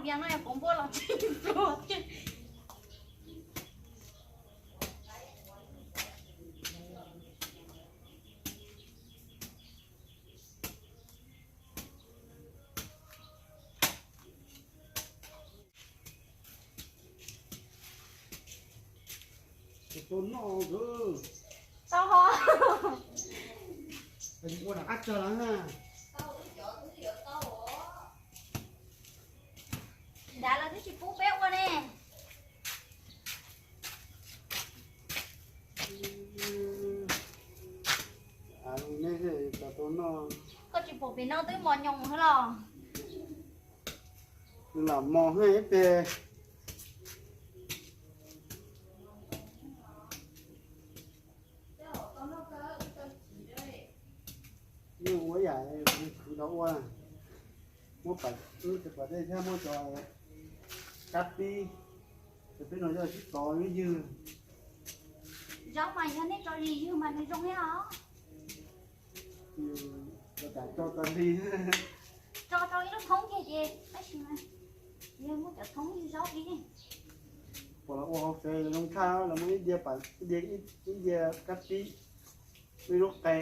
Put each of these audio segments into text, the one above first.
Yog no yog kuv npuaj los tsis pluag thiab. Tau ho. Ua rov qab tso lawm na. Nrad los twb tsis pub peb ua ne. Koj tsis pom pem no twb mos nyoos hab los. Nws lam mos hab ib pliag. Yeej ua yam khwv rau ua, muab pam, cov pam dej thiab muab cov kab pib, cov pib no coj sib tov ib ywg. Zaub mas yog nej tso ib ywg mas nws zoo thiab os. Tso tas li, tso rau ib lub thoob kiag ces tab sis mas yog muab cov thoob ywg zaub ib. Puas los ua hauv tsev zoo tshaj, los muab ib diav pam, ib diav, ib diav kab pib, ib lub qe.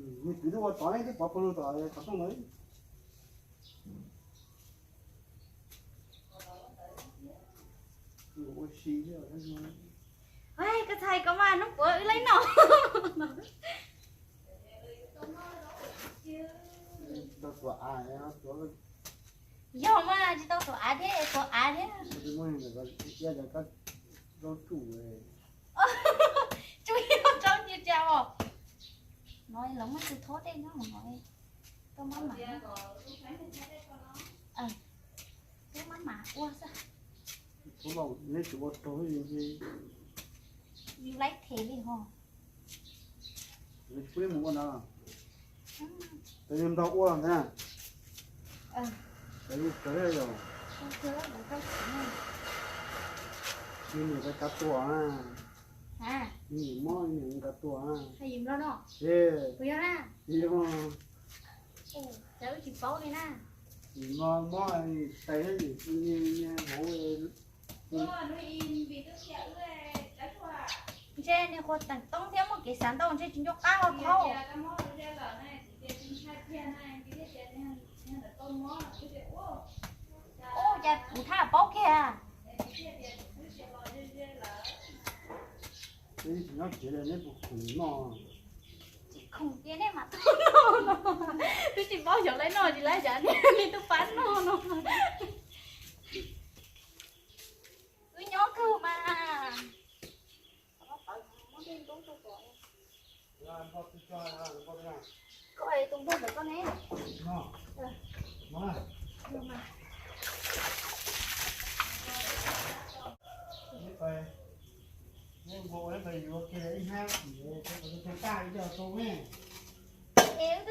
Nws kwv twb ua tod, twb pov pawg lug tom qhov rooj lawm. Ua si thiab. Koj txhais ko mas hnub puav wb laib noj. Tau tuam av, yog mas tsis tau tuam av thiab, tuam av thiab. Tsuj ib zaug tsaub cia cas os. No los muab tus thob tej nyob mus no. Koj mab mam, koj mab mam ua xwb. Neb tsis ua raug, yus laib them li ho. Neb mus ua no, ces yus ntaug ua ntag. Ces yus kawg yog, yus niam kav tua, yus niam mob, yus niam kav tua. Ces, ces tsis paub li na. Yus mob, mob tais yus hauv. Ntshe niag qhua teem toob thiab muaj kev xav ntau ntshe tsis nco qab hlo thaub. Ub, cas kuv thaj paub kiag. Nyob tsev neb puas khoom noj? Tsis khoom ces nej mam tuaj noj no. Twb tsis paub xyov laib noj tsis laib, cas nej twb pab noj no. Wb nyob kawg mas. Koj tus npawg ntawm koj ne? Es wb twb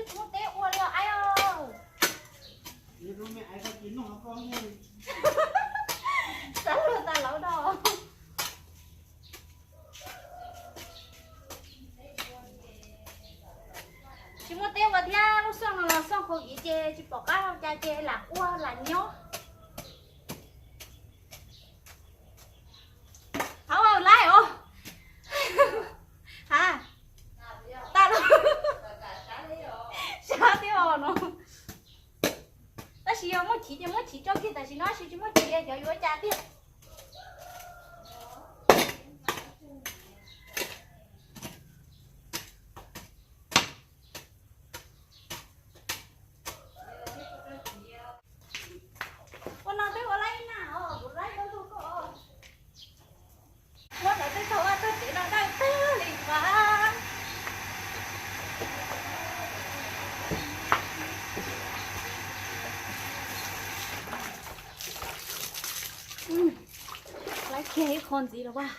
tsis muaj teb ua li os aib os. Xav luag tas lauv no. Tsis muaj teb ua thiab, lub xyoo no los xyoo covid ces tsis pom qab ua cas ces lam ua lam nyob. Hauv laib os. Ha, tas lawm. Sab thiab os no. Tab sis yog muaj chiv ces muab chiv tso kiag tam sim no, tab sis tsis muaj chiv xyov yuav ua cas tiag. Ua no twb ua laib na os, kuv laib tau lug koj. Muab ntawd twb tau ua txoj kev no dawb tag li mas. Laib kiag ib qho ntxiv los as.